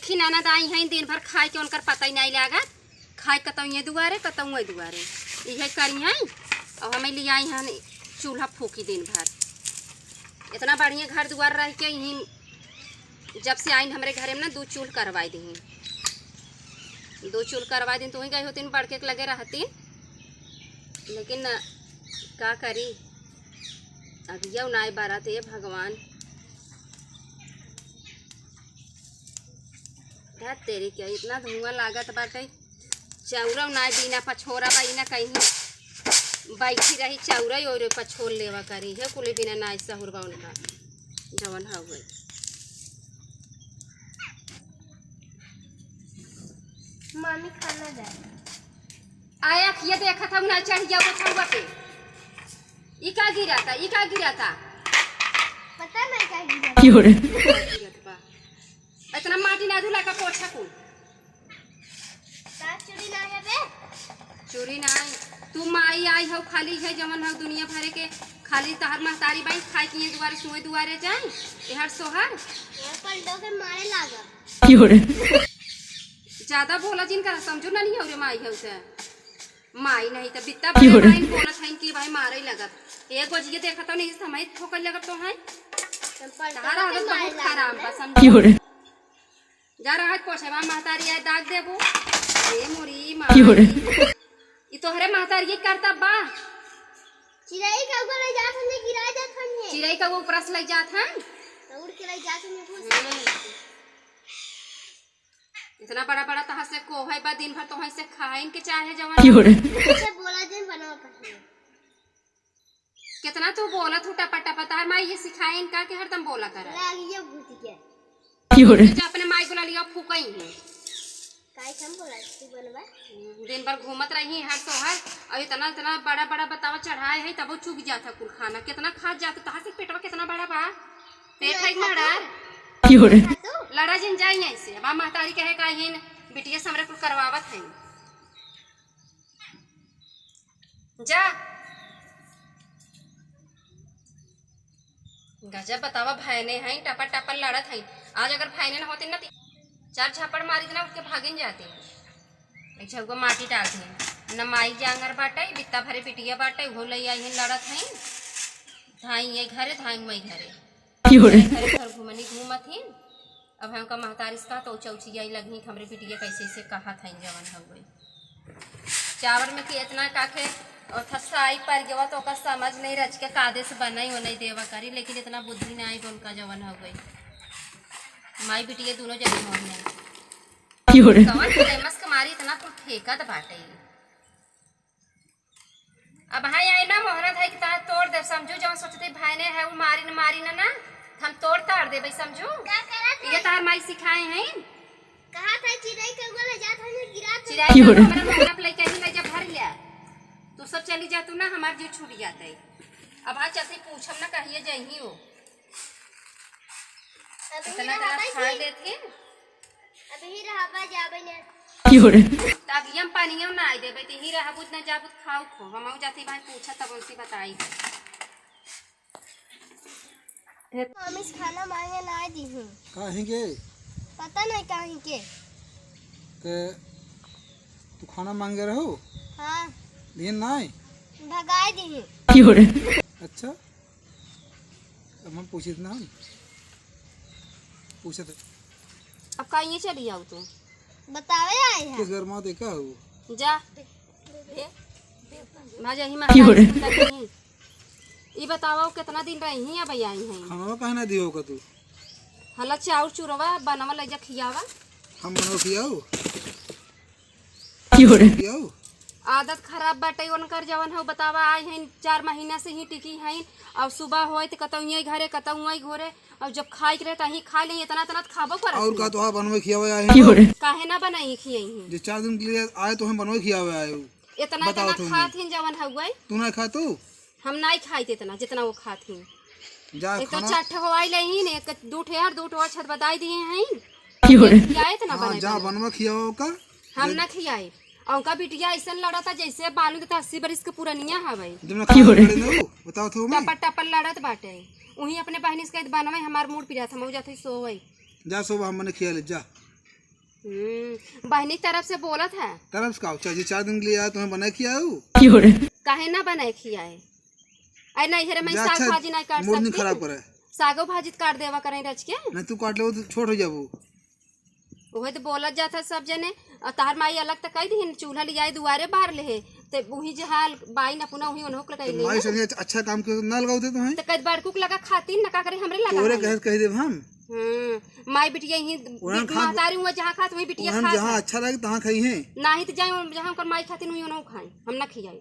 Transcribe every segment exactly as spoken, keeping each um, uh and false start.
कि ननद आई हैं, दिन भर खाए के उनकर पता ही नहीं लागत। खाए कतौ ये दुआरे, कतौ ये दुआरे, इहे करी हैं। और हमें ले आई हैं चूल्हा फूकी दिन भर। इतना बढ़िया घर दुआर रह के यहीं जब से आइन हमरे घरे में ना, दू चूल्ह करवाई दी, दू चूल्ह करवाई दी। तू ही गई होती बड़के के लगे रहती, लेकिन का करी, अब यौ नाय बारात, हे भगवान। धत तेरी के, इतना धुआं लागत बाटे। चौरा नाय बिना पछोरा बा, इना कहीं बैठी रही, चौरा ओरे पछोर लेवा करी। हे कुली बिना नाय सहुर बा उनका, जवन हवे। मामी खाना दे। आया खिया देखत हूँ ना चढ़ गया वो छौवा पे। ई का गिरा था, ई का गिरा था? पता नहीं का गिरा था। क्यों रे? गिरत बा। इतना माटी ना धुला का पोछा कुल। का चूड़ी ना है बे? चूड़ी ना है। तू माई आई हो, खाली है जवन हो दुनिया भरे के, खाली तहर महतारी बाई खाए के ये दुआरे सुए दुआरे जाए, एहर सोहर। ये पलटो के मारे लागा। क्यों रे? ज्यादा बोला जिन करा, समझू ना नहीं हो रे माई हो से। माई नहीं तो बित्ता क्यों बड़े रे? माई बोलत हैं कि भाई मारे लगत। एक बजिए देखा तो नहीं समय ठोकर लगत तो है। चंपल तहारा तो आदत मारे बहुत खराब लागल बा, है। समझू। क्यों रे? जा रहा है पोछे बा, महतारी आए दाग देबू। ए मोरी माई। क्यों रे? ई तोहरे महतारी के करता बा। चिरई का ऊपर ले जात हन, गिरा जात हन ये। चिरई का वो ऊपर से ले जात हन। तो उड़ के ले जात हन ये भूस। हम्म। इतना बड़ा बड़ा तहां से कोहई बा, दिन भर तोहई से खाइन के चाहे जवन। क्यों रे? अच्छा बोला जिन बनवा पहले। कितना तू बोलत हूँ टपा टपा, तार माई ये सिखाइन का के हरदम बोला कर। लागिए भूत के। क्यों रे? जा अपने माई बुला लिया, फूकई है। काहे हम बोला तू बनवा? दिन भर घूमत रही हर सोहर, और इतना इतना बड़ा बड़ा बतावा चढ़ाए है, तबो चुग जात है कुल खाना। कितना खात जात, तहां से पेटवा कितना बड़ा बा? पेट है मारा। क्यों रे? लड़ा जिन जाई ऐसे। अब महतारी कहे का हिन बिटिया से हमरे कुल करवावत है। जा। गजब बतावा, भैने हैं, टपर टपर लड़त हैं। आज अगर भैने न होती ना, तो चार झापड़ मारी ना, उठ के भागिन जाती। एक झगुआ माटी डाल दी। न माई जांगर बाटे, बित्ता भरे बिटिया बाटे, उहो ले आई हैं, लड़त हैं। धाई ये घरे, धाई वही घरे। क्यों रे? घरे घर घुमनी घूमत ही। अब हमका महतारी से कहा तो चौचियाई लगही कि हमरे बिटिया कैसे से कहा था जवन हो गई। चावल में कि इतना काखे और थस्सा आई पर गवा तो ओकर समझ नहीं रच के कादे से बनाई वो नहीं देवा करी, लेकिन इतना बुद्धि नहीं आई उनका जवन हो गई। माई बिटिया दोनों जने हो नहीं। क्यों रे? कवन फेमस के मारी इतना कुल फेंकत बाटे। अब हाय आई ना मोहरा धाई के तहां तोड़ दे, समझू जवन सोचते भाई ने है वो मारी न मारी न ना, हम तोड़ ताड़ देबे समझू। का करत ये है? तार माई सिखाए हैं। कहा था चिरई के ऊपर ले जात हन, गिरा था। चिरई के ऊपर हमरा मोहरा पे लेके ही ले जा भर लिया। तू सब चली जा तू ना, हमार जीव छूट जाता है। अब आज चलते पूछम ना कहिए जही हो। अभी इतना इतना खा लेते हैं। अभी ही रहबा जाबे ने। क्यों रे? तागियम पानियम ना आई देबे, ते ही रहबुत ना जाबुत खाऊ खो। हम जाती भाई पूछा तब उनसे बताई। मम्मी से खाना मांगे ना आई दी हूँ। काहे के? पता नहीं काहे के। ते तू खाना मांगे रहो? हाँ। दिन ना आई? भगाई दी हूँ। क्यों रे? अच्छा। अब हम पूछित ना हम। पूछत। अब का ये चली आओ तू? बतावे आए हैं। किस घर में देखा हो? जा। ए, भाजा ही क्यों रे? महतारी। ई बतावा, कितना दिन रही अब आई हैं? खाना काहे ना दियो का तू? हला चाउर चूरवा बनवा ले जा खियावा। हम बनवा खियाओ? क्यों रे? खियाओ? आदत खराब बाटे उनकर, जवन हो बतावा, आई हैं चार महीना से ही टिकी हैं, और सुबह होए तो कतौ यहीं घरे, कतौ वहीं घरे, और जब खाए के रहे तो ही खा ले, इतना इतना तो खाबो करत और नहीं। का तोहार बनवे खियावे आए हैं? क्यों रे? काहे ना बनाई खियाई हैं? जे चार दिन के लिए आए तो हम बनवे खियावे आए हो। इतना बताओ इतना तुम। खात हैं जवन हउए। तू ना खा तू? हम नाई खाइत इतना, जितना वो खात ही। जा एक तो खाना। चार ठो हवाई ले ही ने, एक दू ठे यार, दू ठो छत बताई दिए हैं। क्यों रे? खियाए इतना हाँ, बने जा बने। बनवा खियाओ का। हम ना खियाए। और उनका बिटिया ऐसन लड़ा था जैसे बालू देता अस्सी बरिस के पुरनिया हवे। जब ना क्यों रे? खा पड़े ना वो, बताओ तो मैं। टपर टपर लड़त बाटे। उही अपने बहनी से कहत बनवे हमार मूड पिरात, हम जाते सोवे। जा सोवा, हम मने खिया ले, जा। हम्म, बहनी तरफ से बोलत है। तरफ से का हो? चाहे चार दिन के लिए आया, तुम्हें बनाए खियाऊ? काहे ना बनाए खियाए? अरे नैहरे में जा, साग अच्छा, भाजी नहीं काट मूड नहीं सकती। खराब करे। सागो भाजी त काट देवा करें रच के। नहीं, तू काट ले, वो तो छोट हो जाबू। वही तो बोलत जात है सब जने। और तहार माई अलग तो कह दिहिन, चूल्हा लियाए दुआरे बार ले है। ते वही जहाँ बाई न पुना वही उन्हों के लगाई तो ले माई है। संगे अच्छा काम के ना लगाओ थे तुम्हें। तो कद बड़कू के लगा खाती न का करे, हमरे लगा तोरे है। कहे, कह देब हम। हम्म, माई बिटिया ही ओरहन खात महतारी हुआ जहाँ खात वही बिटिया ओरहन खात जहाँ है। अच्छा लगे तहाँ खाई हैं। नाही तो जाए जहाँ ओकर माई खाती वही उन्हों खाए, हम ना खियाई।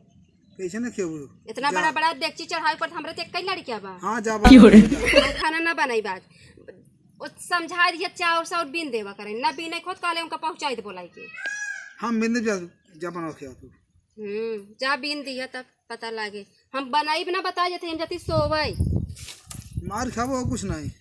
कैसे ना खियाबू? इतना जा। बड़ा बड़ा डेगची चढ़ावे पर हमरे तो एक ही लड़किया बा। हाँ, जा, की हो रे? जा। हम खाना ना बनाई बाज। ओ समझा दिया, चाउर साउर बीन देवा करें, ना बीने खुद काले उनका पहुँचाई दे बोलाई के। हम बीन देब, जा, जा बनाओ खिया तू। हम्म, जा बीन दिया तब पता लागे। हम बनाई ना बता जाते, हम जाती सोवई। मार खाबो और कुछ नहीं।